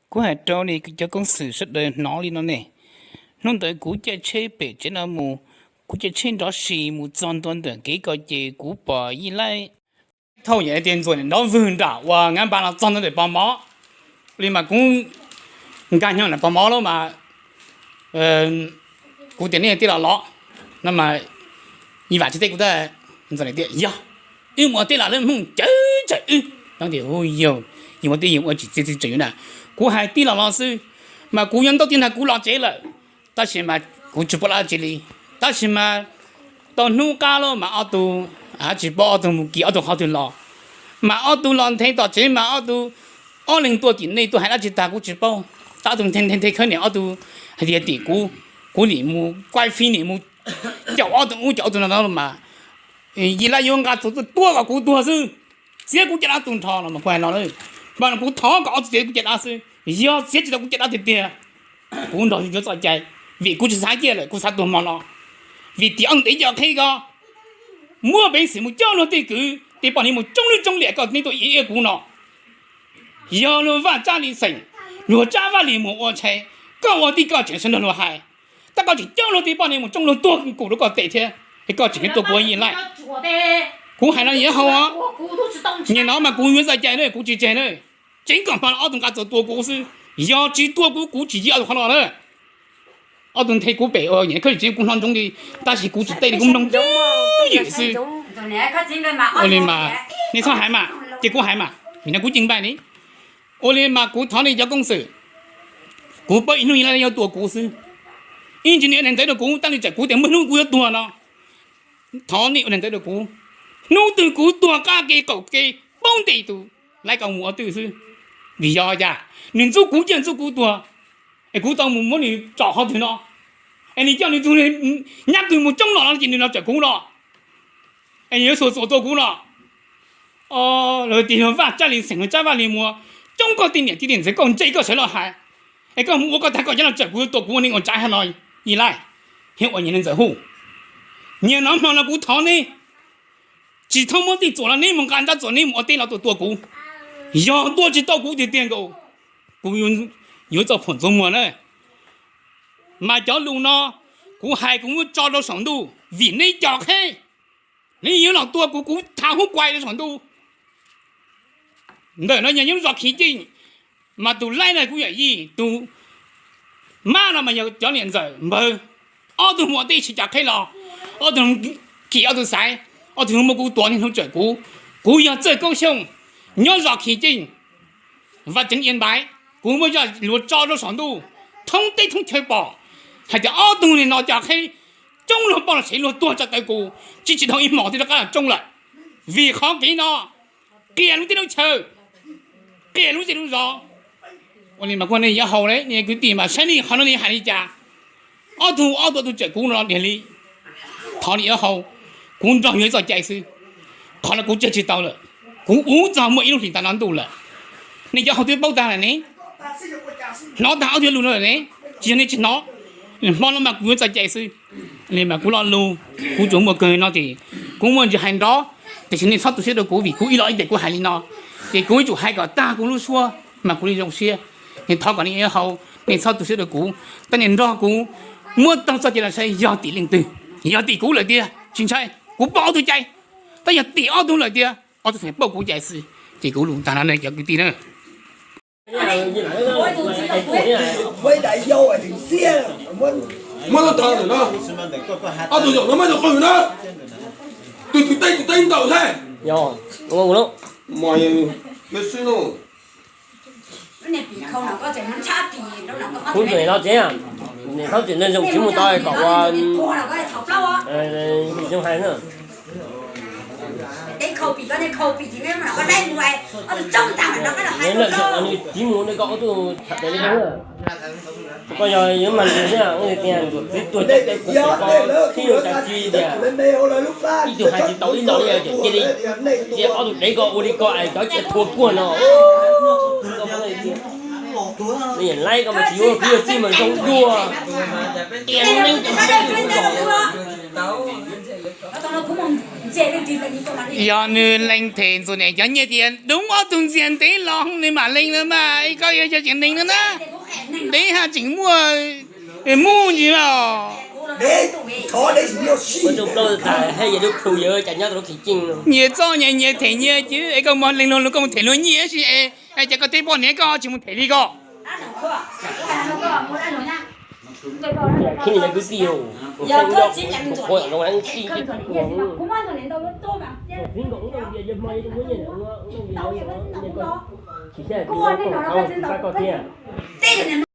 Kuv hais rau nej cov koob xwm sawv daws hnov li no ne. Hnub ntawd kuv caij tsheb pem tsev no mus, kuv caij tsheb nrov si mus txog ntua ntawm kev ko ces kuv pom Yij Laij thauj yam tias Ntxuam nrov vwg nram ua Nkaj Npas los txog ntua ntawm Pog Mov. Li mas kuv nkag nyob ntawm Pog Mov lawm mas kuv tias nej tij laug los no mas Yij Vam tsis teb kuv tab. Ntxuam tias yog, wb mus ua tij laug lawm Hmoob cawv tsawm wb. Tias hu yog, yus ua tij yus ua tsis txiv txiv tseem na. Kuv hais tij laug los xwb, mas kuv yuav ntaub tij nag kuv los tsev lawm. Tab sis mas kuv tsis paub dab tsi li. Tab sis mas tau hnub qab lawm mas ob tug, tsis paub ob tug mus kis ob tug qhov twg los. Mas ob tug los nthe tom tsev mas ob tug, ob leeg tuaj tim nej tuaj hais dab tsi tag kuv tsis paub. Tab ob tug nthe nthe nthe khawb niam ob tug hais tias tim kuv, kuv nim mus kuaj fij nim mus caum ob tug ub caum ob tug no mas Yij Laij yuav nqa txuas tuaj tua kom kuv tuag xwb. Txiav kuv caj dab tu nrho los mas kuv hais no, mas kuv thov kom ob tug txiav kuv caj dab xwb. Yog txiav tsis tau kuv caj dab tiag tiag, kuv nrog yuav txoj cai, vim kuv tsis xav ciaj lawm, kuv xav tuag hmo no. Vim tim ob tug dev cov qheb ko muab peev xwm mus coj luag tej kwv tej poj niam mus tsoob lub tsoob liam koj neb tuaj iab kuv no. Yog luag Vaj Tsab Lis xeem, luag Tsab Vaj Lis Muas ua ntshai, koj ua tij koj tseem sawv nrog luag hais, tab koj tseem coj luag tej poj niam mus tsoob luag tuag kum rau koj tes thiab, es koj tseem yuav tuaj tua Yij Laij. Kuv hais no yuav hau, nim no mas kuv yuav txoj cai na, kuv tsis tseg na. Tseev kom hmo ob tug nqa txuas tua kuv xwb, yog tsis tua kuv kuv tsis cia ob tug qhov no na. Ob tug nthe kuv pem ua nyiam khawb tsev kuv hnov ntsoov li, tab sis kuv tsis teb li kuv mloog ywm xwb. Ua li mas nej txhob hais mas, ces kuv hais mas, vim no kuv ceeb npaij li. Ua li mas kuv thov nej cov koob xwm, kuv paub ib hnub Yij Laij yuav tua kuv xwb. Ib ntsis nej ua neeg ntxawv rau kuv, tab nej tsam kuv tias muaj hnub kuv yuav tuag no. Thov nej ua neeg ntxawv rau kuv, hnub twg kuv tuag qab ke qaum ke poob nti tus, lawv kom mus ua twj xwb. Vim yog cas nws ntxub kuv ciaj ntxub kuv tuag, es kuv tau mus muab nws tsom qhov twg no, es nws coj nws tus nyab twg mus tsoob los no ces nws los tsawm kuv no, es nws yuav xuas txuas tua kuv no. Lawv tias yog Vaj Tsab Lis xeem, Tsab Vaj Lis Muas, coob koj tej niam tij tej ntxawv, koj ntse koj sawv los hais, es koj mus ua koj tag koj cov no tsawm kuv yuav tua kuv ua neej ua tsav hab no, Yij Laij, thiab ua nyiam neeg ntxawm hu. Nyias no hmo no kuv thov neb, tsis txhob muab tej txuas los neb mus nqa ntab txuas neb mus ua teb los tua tua kuv. Yog tua tsis tau kuv tiag tiag nkaus, kuv yuav txoj phuam ntxuag muag na. Mas cov lus no kuv hais kuv muab tso rau saum ntuj vim neb cov qheb, neb yuav los tua kuv, kuv thav huab kuais rau saum ntuj. Ntawm no yog nyob zos Khiv Ceej, mas tus laib no kuv yawm yij, tus mab no mas yog cov niam ntxawm npawg. Ob tug mus ua teb tsis cov qheb los, ob tug kim ob tug xaiv, ob tug muab kuv tua niaj hnub tsawm kuv. Kuv yog Txawj Kaub Xyooj, nyob zos Khiv Ceej, Vaj Tseev Ia Npaiv, kuv muab zaj luag tso rau saum ntuj, thoob teb thoob chaw pom hais tias ob tug niag no cov qheb, coob luag poj luag sev luag tuag tsa taw kuv, tsis tsis dhau ib hmos twb rov qab los tsoob lawm. Vim qhov kev no, qias lub teb lub chaw, qias lub zej lub zos. Ua li mas kuv nej yuav hau, nej kwv tij mas saib nej qhov no nej hais li cas. Ob tug, ob tug, ob tug tsawm kuv no diag li. Thov nej yuav hau, kuv nrog yuav txoj cai xwb. Qhov no kuv tseg tsis tau lawm, kuv ua txog muaj ib lub hlis tas no ntuj lawm. Nej cov hau twb paub tag lawm ne, hnov tag ob tug lus no lawm ne, tsis yog nej tsis hnov. Hmo no mas kuv yuav txoj cai xwb. Li mas kuv lo lus, kuv tsuas muaj kawg no ces kuv muaj ntsis hais nrov, tiam sis nej txhob tu siab rau kuv vim kuv ib lo ib ces kuv hais li no, ces kuv yuav tsum hais kom tag kuv lub suab mas kuv li zoo siab. Nej thov kom nej yuav hau, nej txhob tu siab rau kuv, tab nej nrog kuv muab taug txoj kev no saib yog tim leej twg. Yog tim kuv lawm tiag tsis ntshai, kuv pauj ob tug cai, tab yog tim ob tug lawm tiag ob tug tseem pauj kuv cai xwb. Ces kuv lus tag no ne cov kwv tij na. Muab lub tag no, ob tug zaum no muab tus qw na, tus tus teb tus teb ntaus thiab. Kuv tseem los tsev, niam thaub tseem ntoo tsis mus tau kom ua, zoo hais na. Lawv zaum nws tiv mus nws koj ob tug tham pem li ko na. Koj yog yuav mag ntsws thiab, tias ntsuam txwv tuag cov tes kuv pom ko tib zoo cas tsis tias ib tug hais tsis tau ib los li ces cia li, cia ob tug dev ko ua li ko es cov tsiaj thua kuag no. Laib ko mas tsis yuav kwv yuav tij mas zoo dua. Tias neeb Yog nws lees them ntxuav niam cov nyiaj tias dub ob tug ntxiag ntev los nws mam lees no mas, koj yog cov tseem neeg no na, ntev ha tseem muaj muj ntsis os. Nyias txoj nyias nyias them nyias ces es koj mus lees luag lus koj mus them luag nyiaj tab sis es cas koj tej poj niam koj tsis mus them li koj.